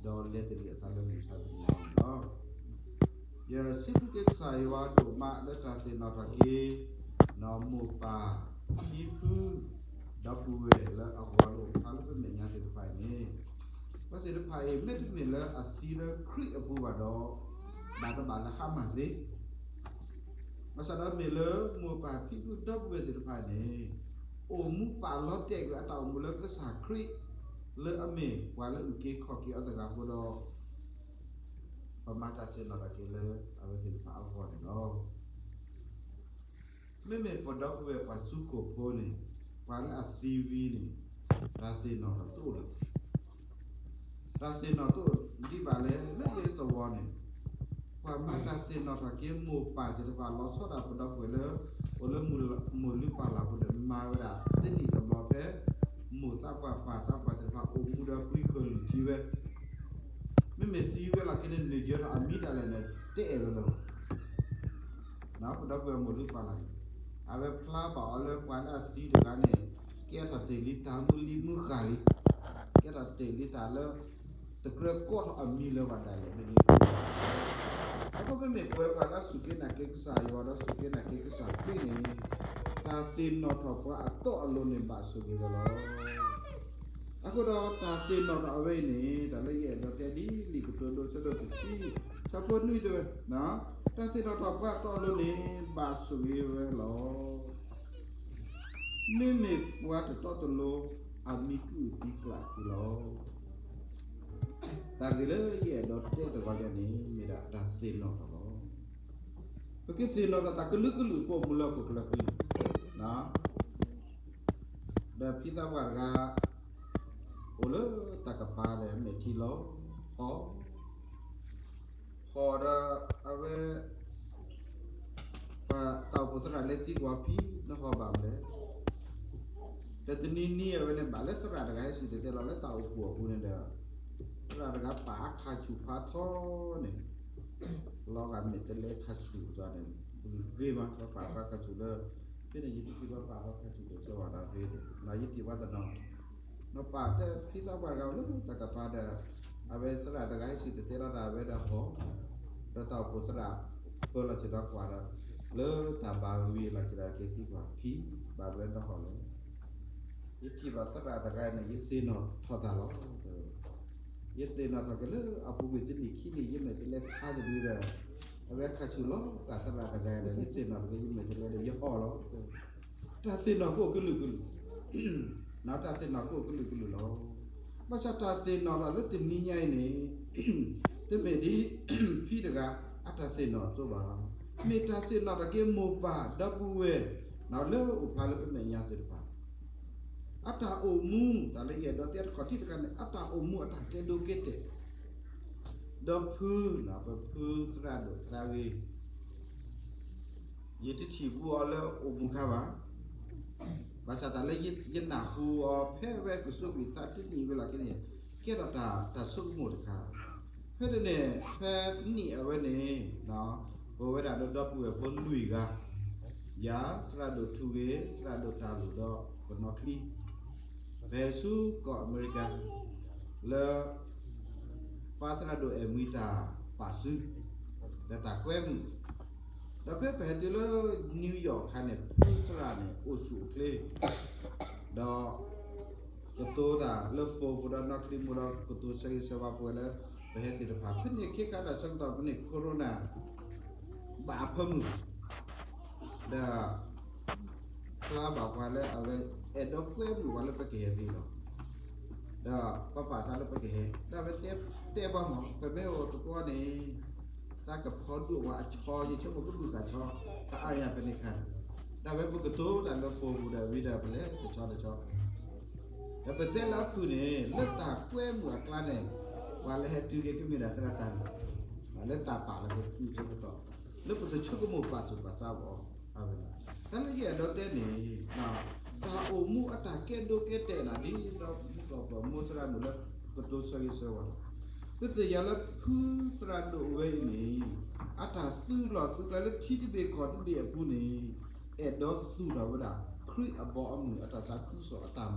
ဒီးလဲၤတလံၤအသးလၢမုၢ်ဆါတနံၤအံၤန့ၣ်လီၤ. ယစံးဘျုးက့ၤကစၢ်ယွၤဒိၣ်မးလၢတၢ်သ့ၣ်နီၣ်ထီၣ်က့ၤ နီၢ်မိၢ်ပၢ်ဖံဖု ဒီပုၢ်ဝဲၢ်လၢအဂီၢ်လၢအိၣ်ဖျါလၢပမဲာ်ညါသ့ၣ်တဖၣ်အံၤန့ၣ်, ပှၤသ့ၣ်တဖၣ်အံၤ မ့တမ့ၢ်လၢအသံလၢခရံာ်အပူၤဘၣ်ဒီး ဘၣ်တဘၣ်လၢဟါမၢ်သ့ ဘၣ်ဆၣ်ဒီးမ့ၢ်လၢမိၢ်ပၢ်ဖံဖုဒီပုၢ်ဝဲၢ်သ့ၣ်တဖၣ်န့ၣ် အိၣ်မူပာ်လီၤတဲာ်ကွံာ်အတၢ်အိၣ်မူလၢကစၢ်ခရံာ် လၢအမ့ၢ်ပှၤလၢအုၣ်က့ၤခီၣ်က့ၤအီၤတဂၤအဃိဒီး ပမၤတၢ်သ့ၣ်နီၣ်ထီၣ်က့ၤလၢအဝဲသ့ၣ်တဖၣ်အဂီၢ်န့ၣ်လီၤ. မ့မ့ၢ်ပဒီပုၢ်ဝဲၢ်ပှၤစုခိၣ်ဖိန့ၣ် ပှၤလၢအသံဝံၤန့ၣ် တၢ်သ့ၣ်နီၣ်ထီၣ်တအိၣ်လၢၤဘၣ်. တၢ်သ့ၣ်နီၣ်တအိၣ်ဒံးဘၣ်လဲၣ် လၢယသဝီန့ၣ် ပှၤမၤတၢ်သ့ၣ်နီၣ်ထီၣ်က့ၤမိၢ်ပၢ်သ့ၣ်တဖၣ် လီၤဆီဒၣ်ပဒီပုၢ်ဝဲၢ်လၢ အိၣ်လၢမိၢ်လုၢ်ပၢ်လၢ်အဃိန့ၣ် မၤဝဲဒၣ်တနံၣ်တဘျီဖဲ မိၢ်သးပှၢ်ပၢ်သးပှၢ်သ့ၣ်တဖၣ် အိၣ်မူဒီးပှံၤဃၢၤလုၢ်ထံဝဲ မ့မ့ၢ်သံဝဲလီၤက့ၤန့ၣ် နုာ်ယၢၤထီၣ်အမံၤဒၣ်လဲာ်န့ၣ် တအဲၣ်ဝဲလၢၤဘၣ်. ပဒီပုၢ်ဝဲၢ်မိၢ်လုၢ်ပၢ်လၢ်န့ၣ် အဝဲဖျါဘၣ်အီၤလၢပှၤလၢအသံတဂၤန့ၣ် ကဲထီၣ်တ့ၢ်လံတၢ်မုၢ်လံမုၢ်ဃၢ်လံ, ကဲထီၣ်တ့ၢ်လံတၢ်လၢ တကြၢးကိးထီၣ်အမံၤလၢၤဘၣ်ဒၣ်လဲာ်န့ၣ်လံ. အဃိမ့မ့ၢ်ပဝဲပှၤလၢအစူၢ်က့ၤနာ်က့ၤကစၢ်ယွၤဒီးစူၢ်က့ၤနာ်က့ၤကစၢ်ခရံာ်န့ၣ် တၢ်သ့ၣ်နီၣ်ထီၣ်ပှၤအတီအလိၤန့ၣ်ဘၣ်ဆိၣ်ဂ့ၤဝဲလီၤ. အဃိဒီးတၢ်သ့ၣ်နီၣ်ထီၣ်အဝဲအံၤန့ၣ် တၢ်လၢယအဲၣ်ဒိးတဲဒ်လံာ်ကတိၤဒိ ဆၢဒိၣ်တဆံ ဆၢဖိနွံတဲဝဲ, တၢ်သ့ၣ်နီၣ်ထီၣ်ပှၤအတီအလိၤန့ၣ် ဘၣ်ဆိၣ်ဂ့ၤဝဲလီၤ. မ့မ့ၢ်ပှၤတတီတလိၤ အမံၤကူၣ်သံကျးကွံာ်လီၤ. တၢ်ဂ့ၢ်လၢယအဲၣ်ဒိးတဲတဂီၤညါန့ၣ် မ့ၢ်ဒၣ်တၢ်သ့ၣ်နီၣ်ထီၣ်လီၤ. ပကသ့ၣ်နီၣ်ထီၣ်တၢ်ကလုာ်ကလုာ်ပအိၣ်မူလၢဟီၣ်ခိၣ်ချၢဃံ ဒီးဖံသးပှၢ်တဂၤ အိၣ်လၢတၢ်ကပၤဒီးမဲာ်ထံလီၤ ဟီၣ် ဟီၣ်ဒီးအဝဲ ပှၤတၢ်အိၣ်ဖှိၣ်သရၣ်လဲၤသံကွၢ်ဖံ နဟီၣ်ဘၣ်မနုၤလဲၣ်. ဒီးတနံၤနံၤအဝဲန့ၣ် ဘၣ်လၢသရၣ်တဂၤဟဲစံၣ်တဲၤတဲလီၤလၢတၢ်အိၣ်ဖှိၣ်အပူၤန့ၣ်ဒီး သရၣ်တဂၤပာ်အခါဆူၣ်ဖးထီန့ၣ် လီၤဂာ်မဲာ်တဲးလဲးခါဆူၣ်အသးန့ၣ် ဂ့ၤမး ပှၤပာ်အခါဆူၣ်လၢ ဖဲန့ၣ်ယတထံၣ်ပှၤပာ်အခါဆူၣ်ဒီး ဆၢဝဲဒီးဂ့ၤ ယတထံၣ်ပှၤတနီၤ နပာ်တဲဖံသးပှၢ်တဂၤအိၣ်လၢတၢ်ကပၤဒီး အဝဲသရၣ်တဂၤဟဲစံၣ်တဲၤတဲလီၤတၢ်ဝဲဒီးဟီၣ် ဒီးတၢ်အိၣ်ဖှိၣ်သရၣ် ပၢလီၤစ့ၢ်ဒီးကွၢ်ဒီး လၢတၢ်ဘၣ်ဝံၤလီၤက့ၤဒီးက့ၤသံကွၢ်ဖံ ဘၣ်မနုၤလဲၣ်နဟီၣ်လဲၣ်. ယထံၣ်ဘၣ်သရၣ်တဂၤန့ၣ် ယသ့ၣ်နီၣ်ထီၣ်တၢ်လီၤ. ယသ့ၣ်နီၣ်ထီၣ်က့ၤလၢအပူၤကွံာ်တနံၣ်ခံနံၣ် ယမဲာ်တဲးလဲးခါတဒုဒီး အဝဲခါဆူၣ်လီၤကသရၣ်တဂၤဒီး ယသ့ၣ်နီၣ်ထီၣ်က့ၤယမဲာ်တဲးလဲးဒီးယဟီၣ်လီၤ. တၢ်သ့ၣ်နီၣ်ကအိၣ်ကလုာ်ကလုာ်, တၢ်သ့ၣ်နီၣ်ကအိၣ်ကလုာ်ကလုာ်လီၤ. ဘၣ်ဆၣ်တၢ်သ့ၣ်နီၣ်ထီၣ်လၢတနံၤညါအံၤန့ၣ် တမ့ၢ်ဒ်ဖံတဂၤ အတၢ်သ့ၣ်နီၣ်အသိးဘၣ်. မ့ၢ်တၢ်သ့ၣ်နီၣ်ထီၣ်က့ၤမိၢ်ပၢ်ဒီပုၢ်ဝဲၢ် လၢအိၣ်ဖျါလၢပမဲာ်ညါသ့ၣ်တဖၣ် အတၢ်အိၣ်မူ တၢ်လၢယအဲၣ်ဒိးတဲတခီၣ်ထံးတခါန့ၣ် အတၢ်အိၣ်မူအတၢ်ကဲဒိကဲတဲာ် ဒီးဖု ပဖုသရၣ်ဒိၣ်သးဂ့ၤ ယတထံၣ်ဘူးအီၤလၢအိၣ်မူခါဘၣ်. ဘၣ်ဆၣ်တၢ်လၢယနၢ်ဟူအီၤဖဲဝဲကဆိးကွံာ်သးတနံၣ်ဝဲလီၤက့ၤန့ၣ် ကဲထီၣ်တၢ်ဆိကမိၣ်တခါ. ဖဲန့ၣ်န့ၣ် ဖဲနံၣ်အဝဲန့ၣ် ပဝဲဒၣ်ဒီးဒီပုၢ်ဝဲၢ်ဖိလွံၢ်ဂၤ ယၤ သရၣ်ဒိၣ်ထူဂ့ၤ သရၣ်ဒိၣ်တၢ်လိၣ်ဒီးပနီၢ်ချံ ပဟဲဆူကီၢ်အမဲရကၤ လၢ ပၢ်သရၣ်ဒိၣ်အဲၣ်မံၤတၢ်ပာ်စု ဒီးတၢ်ကွဲမုာ်, ဒီးဖဲပဟဲတုၤလၢ New York အခါန့ၣ် ဖုသရၣ်န့ၣ် အိၣ်ဆူၣ်အိၣ်ချ့ ဒီး ကတိၤတၢ်လၢ phone ပူၤဒီးနီၢ်ချံမိၢ်ဒီး ကတိၤဆၢဂ့ၤဆၢဝါပဝဲလၢ ပဟဲသ့ၣ်တဖၣ် ဖဲန့ၣ်ခ့ခါတၢ်ဆၢကတီၢ်ဖဲန့ၣ် corona ဘၣ်အဖၢမုၢ် ဒီး ဖျါဘၣ်ပှၤလၢအဝဲအဲၣ်ဒိးကွဲမုာ်ပှၤလၢပကဟဲသ့လီၤ. ဒီးပပာ်သးလၢပကဟဲ ဒ်ဝဲတဲပှၤမ့ၢ် ပမ့ၢ်အိၣ်သကိးန့ၣ် သးကဖီဒိၣ်ပှၤအဆီ ယဆိကမိၣ်ကဒူၣ်သးဆီ တအါညါဖဲန့ၣ်ခါန့ၣ် ဒ်ဝဲပကတိၤတၢ်လၢ phone ပူၤဒီးဝံၤဒီးပလဲၤတဆီတဆီ ဒီးပတဲလၢအဖုၣ်န့ၣ် လၢတၢ်ကွဲမုာ်အကျါန့ၣ် ပှၤလၢဟဲတုၤက့ၤကမ့ၢ်ဒၣ်သရၣ်သးန့ၣ် လၢတၢ်ပာ်လီၤက့ၤဖုၣ်ဆၢကတီၢ် လၢပတဆိကမိၣ်ပာ်သူၣ်ပာ်သးဘၣ်အီၤ အဝဲန့ၣ် တၢ်လၢယအဲၣ်ဒိးတဲန့ၣ် တၢ်အိၣ်မူအတၢ်ကဲဒိကဲတဲာ်န့ၣ် ဒ်သိးမူကီၢ်ပှၤမိၢ်သရၣ်မုၣ်လၢ ကတိၤဆၢဂ့ၤဆၢဝါ ပသ့ၣ်ညါလၢဖုသရၣ်ဒိၣ်ဝဲအံၤန့ၣ် အတၢ်သုးလီၢ်သုးကျဲလၢထံတဘ့ၣ်ကီၢ်တဘ့ၣ်အပူၤန့ၣ် အဲၣ်ဒိးသူၣ်ထီၣ်ဝဲဒၣ် ခရံာ်အဘီအမုၢ်အတၢ်သးခုကစီၣ်အတၢ်